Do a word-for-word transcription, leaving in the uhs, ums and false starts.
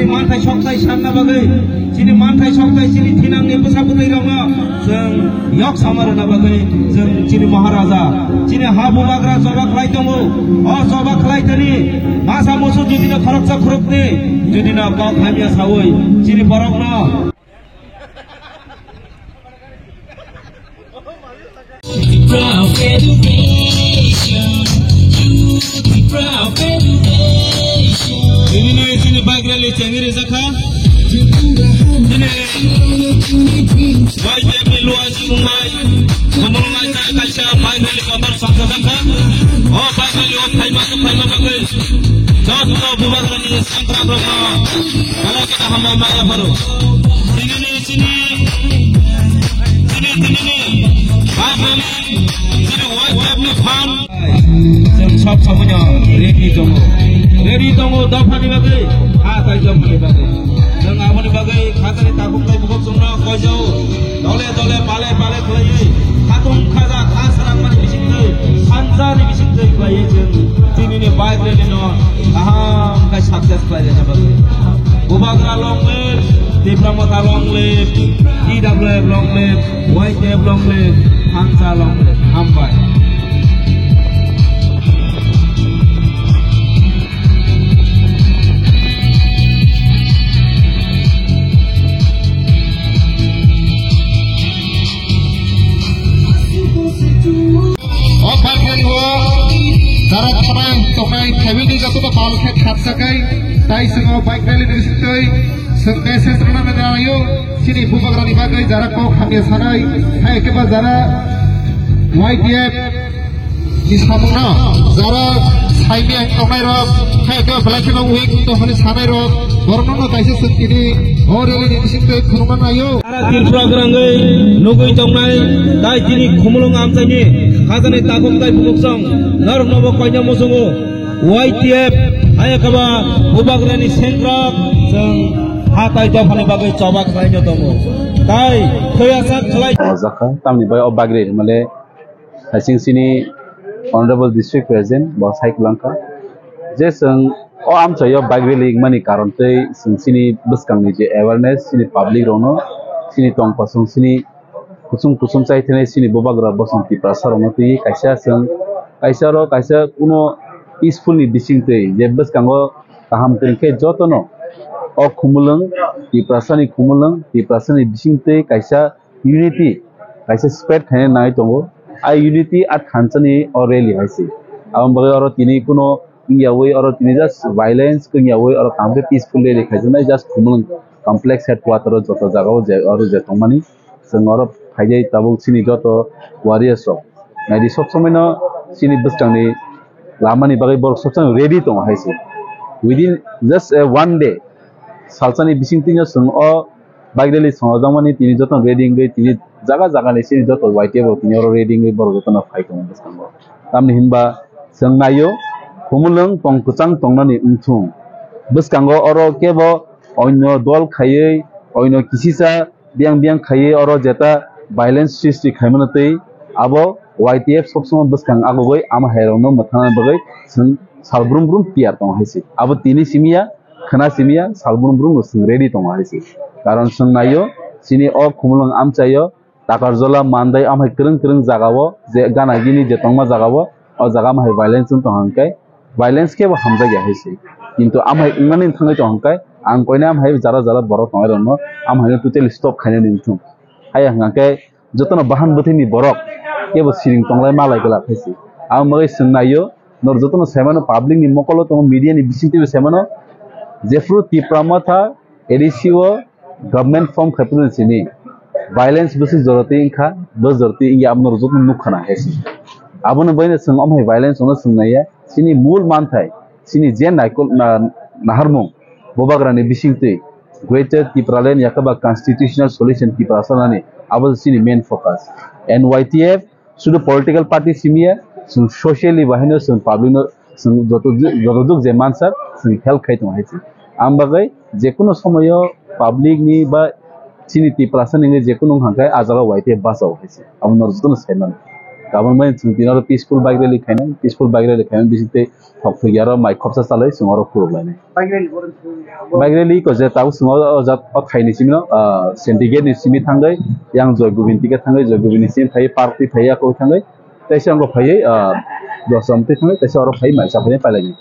Manthai sokthai sanna bagwi, chini manthai sokthai chini thinangni bwsa bwtwi rokno chwng yok sama rwna bagwi chwng chini Maharaja, chini ha bubagra choba khlai tongo. O choba khlai thani masa musu judino khoroksa khoroknwi judino kok hamya sawi chini borokno Tipra of Education, Youth Tipra of Education. Tini ni sini bike rally chengiri jakha. Tini Y T F ni luaji mungbai, kumulungai ta kaisa bike rally kotor sangsa jakha. O bike rally o phaima, phaima bagwi. Joto bubagrani sangkrak rokno. Kala kita hambai maya pharo. Tini ni Chini, chini, chini ni, chini Y T F ni phan. Chwng sob somoino ready tongo. Ready tongo dophani bagwi, ha tai dophani bagwi. Chwng aboni bagwi khatani takhuk tai bukhuk chwngno koijao. Dole dole pale pale khlaiwi, khatung khaja kha srangmani bisingtwi, sanjani bisingtwi khlaiwi chwng chini ni bike rally no kaham khe success khlai rwna bagwi. Bubagra long live, Tipra Motha long live, T W F long live, Y T F long live, Thansa long live. Hambai. O bike rally o jara thanai toknai thaiwi ni joto no pal khe khapsa kai tai chwng o bike rally ni bisingtwi chwng message rwna nanglaio chini bubagrani bagwi jara kok hamya sanai hai khe ba jara Y T F ni samungno jara saimya toknai rok hai khe ba belai kheno weak tong hwnwi sanai rok borokno no kaisa chwng tini o rally ni bisingtwi khulumna naio. Sara Tripura gwnangwi nugwi tongnai, tai chini Khumulwng amchaini khajani takhuk tai bukhuk song norokno bo koina muchungo. Y T F ayakaba bubagrani sengkrak chwng ha tai dophani bagwi choba khlaino tongo. Tai thwiyasak khlai. O jakha tamni bai o bagri hwnmale Hasing sini Honorable District President bo sai kwlangkha je chwng o amchaio bike rally wngmani karon tei chwng sini bwskangni je awareness sini public rokno sini tong kosong sini kusum kusum chai thenai sini bubagra bosong Tiprasa rokno twi kaisa chwng kaisa oro kaisa kuno peaceful ni bising twi je bwskango kaham kwrwng khe jotono o Khumulwng Tiprasa ni Khumulwng Tiprasa ni bising twi kaisa unity kaisa spread khaina nai tongo. A unity a thansa ni o rally hai se. Aboni bagwi oro tini kuno wngyawi oro tini just violence wngyawi oro kaham khe peaceful rally khaijaknai just Khumulwng complex headquarter o joto jaga o je oro je tongmani chwng oro phaijai tabuk chini joto warriors rok. Naidi sob somoi no chini bwskang ni lama ni bagwi borok sob somoi ready tongo hai se. Within just a one day salsa ni bising twi no chwng o bike rally songjakmani tini jotono ready wngwi tini jaga jaga ni sini joto Y T F rok tini oro ready wngwi borok jotono phai tongo bwskango. Tamni hinba chwng naio Khumulwng tong kwchang tongnani wngthung. Bwskango oro kebo oino dol khaiwi oino kisisa biyang biyang khaiwi oro jeta violence sristi khaimano twi abo Y T F sob somoi bwskang agugwi ama hai rokno mwthangna bagwi chwng sal brum brum tiyar tongo hai se. Abo tini simi ya khwna simi ya sal brum brum no chwng ready tongo hai se. Karon chwng naio chini o Khumulwng amchaio Takarjola Mandai amhai kwrwng kwrwng jagao je gana gini je tongma jagao o jaga amhai violence wng tong hwnkhe violence khe bo hamjak ya hai se. Kintu amhai wngmani thangwi tong hwnkhe ang koine amhai jara jara borok tongnai rokno amhaino totally stop khainani wngthung. Haiya hwnkhe jotono bahan bwthwini borok kebo siring tonglai malai glak hai se. Ang bagwi chwng naio, norok jotono saimano public ni mokolo tongo, media ni bisingtwibo saimano, jephru Tipra Motha A D C o government form khai phuru simi violence bwswk jorotwi wngkha, bo jorotwi wngya abo norok jotono nukha na hai se. Abono baino chwng omo hai violence ono chwng naiya, chini mul manthai, chini je naikol na-, naharmung, bubagrani bisingtwi, Greater Tipraland yakaba constitutional solution Tiprasa nani, abo chini main focus. And Y T F sudu political party simiya, chwng socially bahaino chwng public no chwng joto ju-, joto juk je mansa chwng help khai tongo hai se. Ang bagwi jekunu somoyo public ni ba chini Tiprasa ni jekunu wngkha khe ah jaga Y T F bachao hai se. Abo norok jotono sai mano. Kabang bai chwng tini oro peaceful bike rally khainai, peaceful bike rally khainai bising tei thok thwi aro mai khopsa chalai chwng oro khuluk lainai. Bike rally ko je tabuk chwng o jat o thaini simi no, ah, syndicate ni simi thangwi yang Joy Gobind ticket thangwi Joy Gobind ni simi phai park twi phai ya koi thangwi teisa wngkha phaiwi, ah, dosam twi thangwi teisa oro phai mai chaphai pailai.